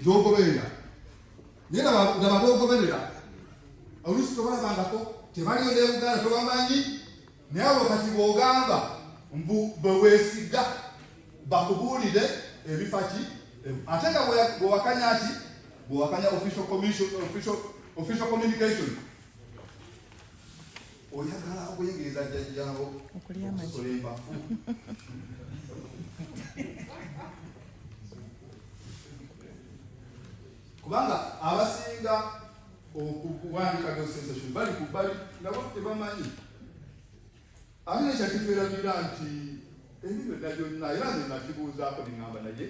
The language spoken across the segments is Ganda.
Zogoberera, naye laba bogoberera, oluusi tobalabangako, tebaliyo ne Uganda, tobamanyi. Naye abo kati bw'ogamba mbu bwe weesiga bakubuulire ebifa ki, ate nga bwewakanya ki, bwewakanya official commission, official communication, oyagala okuyigiriza jjajjaawo okusosola empafu. Kubanga abasinga okuwandika those sensation bali ku bbali nabo tebamanyi. Ate nekyakitwerabira nti ebyo byonna byonna, era nze nakibuuzaako neŋŋamba, naye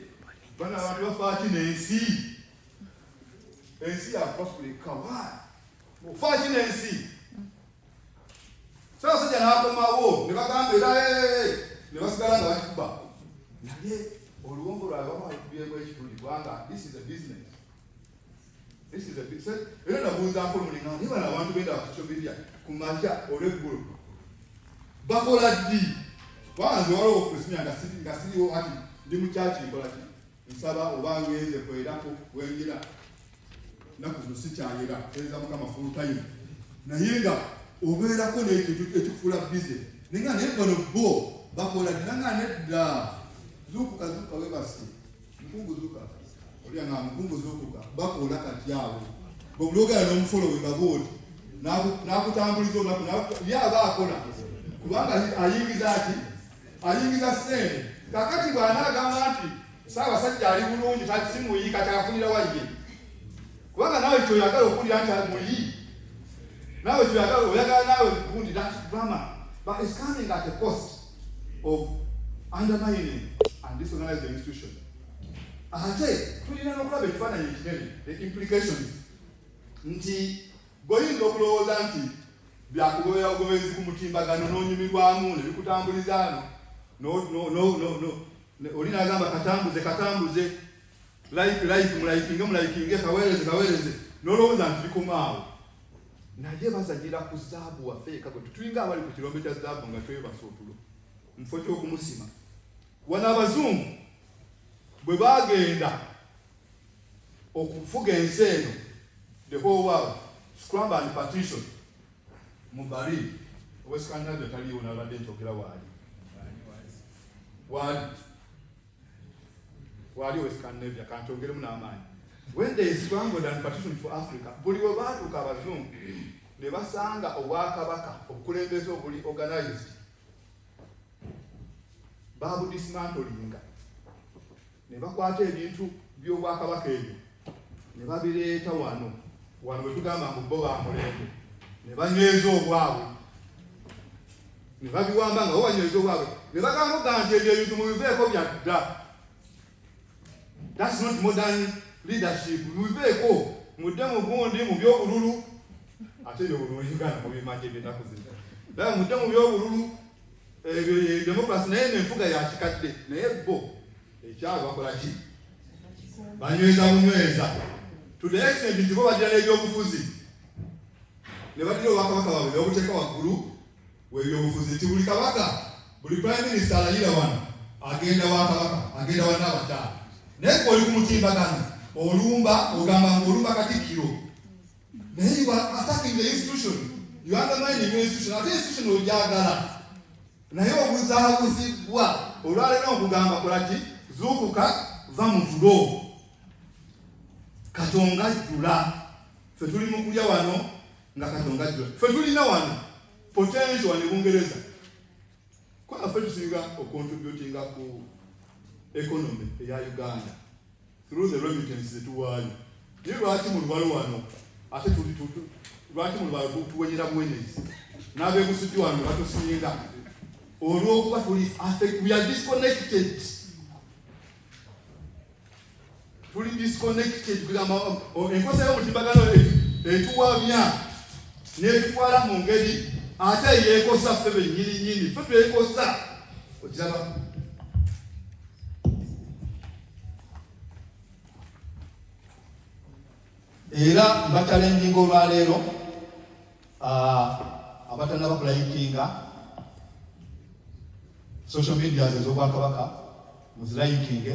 bano abantu bafaaki n'ensi? Ensi yakubakuleka ofaaki n'ensi? Ssaabasajja n'akomawo ne bagamba era ne basigala nga bakikuba, naye oluwombo lwabwe babalukubyeko ekituli, kubanga this is a business, this is a business. Era nabuuzaako lulinga, naye bano abantu benda ku social media ku makya olweggulo bakola ddi? Kubanga nze waliwo okusimya nga siriwo, ati ndi mu kyaki, nkola ki, nsaba oba ngenze kwerako wenjira. Nnaku zino sikyayera, tereza Mukama full time, naye nga obeerako n'ekintu ekikufuula busy. Naye nga naye bano bo bakola ddi? Nanga nedda, zuukuka, zuukuka, webase mukungu, zuuka, olya nga mukungu, zuukuka. Bakola kati awo bwebulogera n'omufolowe nga bwoti n'akutambuliza olunaku, ye aba akola kubanga ayingiza ki? Ayingiza ssente. Kakati bw'anaagamba nti Ssaabasajja ali bulungi, si muyi, kati afunira wa ye? Kubanga naawe kyoyagala okuwulira nti muyi, naawe kyoyagala, oyagala naawe gundi. That drama, but it's coming at a cost of undermining and disorganizing the institution. Ate tulina n'okulaba ekifaananyi ekinene, the implications, nti gweoyinza okulowooza nti byakugobera bugobezi ku mutimbagano n'onyumirwamu ne bikutambuliza oli n'agamba katambuze, katambuze, like, like, mulikinge, mulikinge, kaweereze, kaweereze, n'olowooza nti bikomaawo. Naye bazanyira ku zaabu waffe eka gwe tulinga abali ku kirombe kya zaabu nga twebasa otulo mu kifo ky'okumusima. Wano abazungu bwe bagenda okufuga ensi eno, the whole world, scramble and partition mu Berlin, owe Scandinavia taliiwo, nabadde nkyogera waali, waali, waali owe Scandinavia, kankyongeremu n'amaanyi. When they scrambled and partitioned for Africa, buli we baatuuka abazungu ne basanga obwakabaka, obukulembeze obuli organized, babudismantlinga ne bakwata ebintu by'obwakabaka ebyo ne babireeta wano. Wano bwe tugamba ngu bo bamulembe, ne banyweza obwabwe ne babiwamba nga bo banyweza obwabwe, ne bagamba oga nti ebyo ebintu mubiveeko, bya dda, that's not modern leadership, mubiveeko, mudde mu gundi, mu byobululu. Ate ebyobululu Uganda mubimanyi ebyenaku zino, ddala mudde mu byobululu ebyo ye democracy, naye nenfuga ya kikadde. Naye bo ekyabwe bakola ki? Banyweza bunyweza to the extent nti bo bagira n'ebyobufuzi ne bagira obwakabaka bwabwe ne babuteeka waggulu w'ebyobufuzi, nti buli kabaka, buli prime minister alayira wano agenda wa kabaka, agenda wa naabakyala. Naye gwe oli ku mutimbagano olumba, ogamba ng'olumba katikkiro, naye you are attacking the institution, you undermining your institution. Ate institution ogyagala, naye obuzaabuzibwa. Olwaleero nkugamba, kola ki? Zuukuka, va mu tulo. Katonga ajjula, ffe tuli mu kulya wano nga Katonga ajjula. Ffe tulina wano potential wano e Bungereza, kubanga ffe tusinga ocontributinga ku economy eya Uganda through the remittance zetuwaayo. Naye lwaki mu lubalo wano ate lwaki mu lubalo tuwenyera buwenyezi n'ab'ebusujju wano ne batusinga? Olw'okuba tuli, we are disconnected, tuli disconnected. Kugamba enkozesa y'omutimbagano etuwabya n'etutwala mu ngeri ate yeekosa ffe bennyini nnyini, ffe twekosa. Okiraba? Era mbachallenginga olwaleero, abatannaba kulikinga social medias ez'obwakabaka, muzilikinge.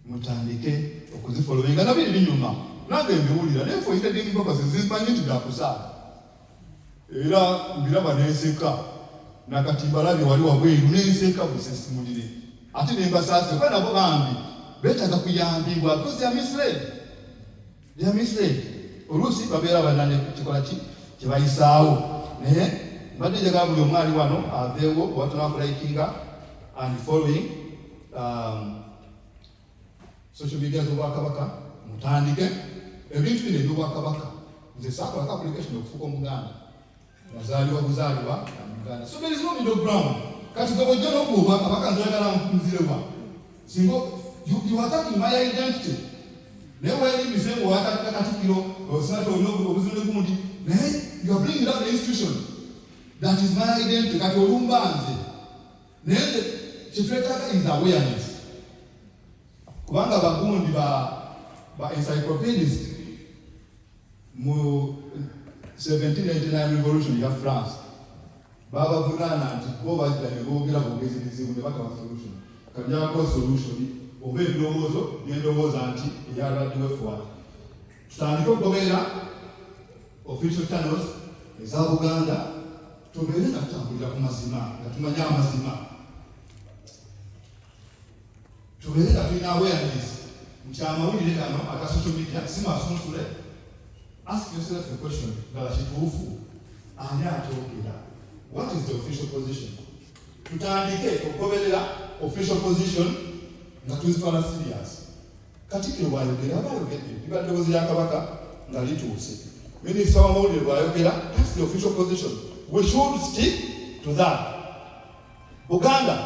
Mutandike okuzifollowinga, nabyo binyuma, nange mbiwulira, naye for entertaining purposes zimanyi nti byakusaaga, era mbiraba nenseka. Nakati mbalabye wali wabweru nenseka busesimulire, ate nembasaasira kuba nabo bambi beetaaga kuyambibwa because they are misled, they are misled. Oluusi babeera banane kikola ki kyebayisaawo, naye mbadde njagala buli omu ali wano aveewo oba tunakulikinga and following social media z'Obwakabaka. Mutandike ebintu bino eby'Obwakabaka. Nze saakolako application okufuuka Omuganda, nazaalibwa buzaalibwa na Uganda, so there is no middle ground. Kati gwe bwojja n'okuba Obwakabaka, nzagala nzirewa singa you are attacking my identity? Naye weerimise nga owakatika Katikkiro osati olina obuzibu ne gundi, naye you are bringing up the institution that is my identity. Kati olumba nze, naye nze kyetwetaaga is awareness, kubanga bagundi ba encyclopedist mu 1789 revolution ya France babavunaana nti bo bajja ne boogera bwogezi bizibu ne batawa solution. Kanjako solution oba ebirowoozo byendowooza nti eya right way forward. Tutandike okugoberera official channels eza Buganda, tubeere nga tutambulira ku mazima, nga tumanye amazima, tubeere nga tulina awareness nti amawulire gano aga social media si masunsule. Ask yourself a question: ddala kituufu? Ani akyogera? What is the official position? Tutandike okugoberera official position nga tuzitwala serious. Katikkiro bwayogera aba ayogedde, liba ddoboozi lya Kabaka nga lituuse. Minisita w'amawulire bwayogera, that's the official position, we should stick to that. Buganda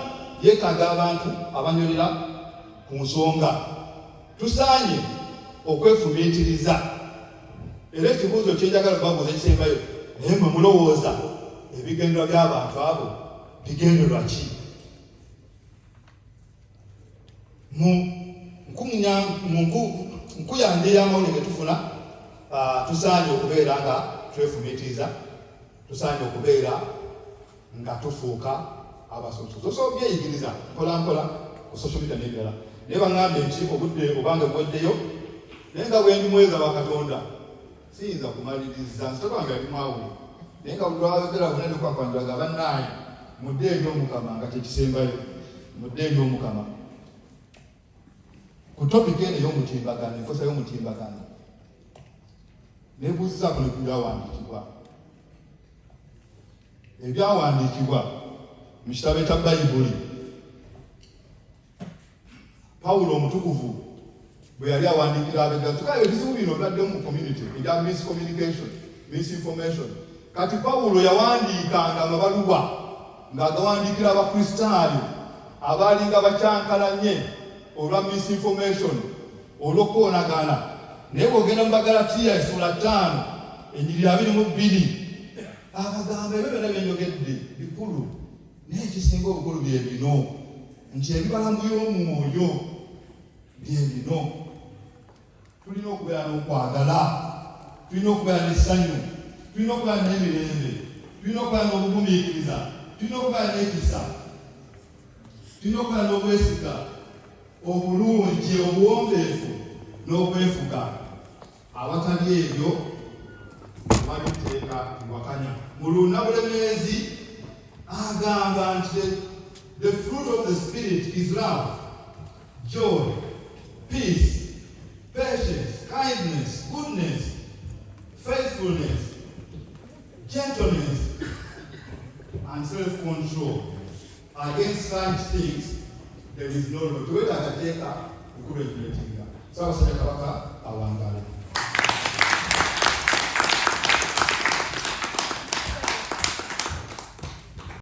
yeetaaga abantu abanywerera ku nsonga. Tusaanye okwefumiitiriza, era ekibuuzo kyenjagala okubabuuza ekisembayo, naye mwe mulowooza ebigendererwa by'abantu abo bigendererwa ki? Mu nkuyanja ey'amawulire ge tufuna, tusaanye okubeera nga twefumiitiriza, tusaanye okubeera nga tufuuka abasosozi. Osobola obyeyigiriza mpola mpola ku social media n'ebirala. Naye baŋŋambye nti obudde obange buweddeyo, naye nga bwe ndi muweereza wa Katonda siyinza kumaliriza. Nsitaka wange yali mwawule, naye nga lwayogera bunene kwakwanjulaga bannaaye, mudde eri Omukama nga kyekisembayo, mudde eri Omukama. Ku topic eno ey'omutimbagano, enkozesa y'omutimbagano, nebuuzizaako ne ku byawandiikibwa. Ebyawandiikibwa mu kitabo ekya Bayibuli, Pawulo omutukuvu bwe yali awandiikira Abegalatiya, ebizibu bino bibaddemu mu community ebya miscommunication, misinformation. Kati Pawulo yawandiikanga amabaluwa ng'agawandiikira Abakristaayo abaalinga bakyankalanye olwa misinformation, olw'okukoonagana. Naye bw'ogenda mu Bagalatiya essuula 5 enyiriri 22, abagamba ebyo byonna byenjogedde bikulu, naye ekisinga obukulu bye bino, nti ebibala mu by'omwoyo bye bino: tulina okubeera n'okwagala, tulina okubeera n'essanyu, tulina okubeera n'emirembe, tulina okubeera n'obugumiikiriza, tulina okubeera n'ekisa, tulina okubeera n'obwesiga, obulungi, obuwombeefu n'okwefuga. Awatali ebyo tewali tteeka liwakanya. Mu Lunnabulemeezi agamba nti the fruit of the Spirit is love, joy, peace, patience, kindness, goodness, faithfulness, gentleness and self-control. Against such things there is no law. Tewetaaga tteeka okuregulatinga. Ssaabasajja Kabaka awangaale.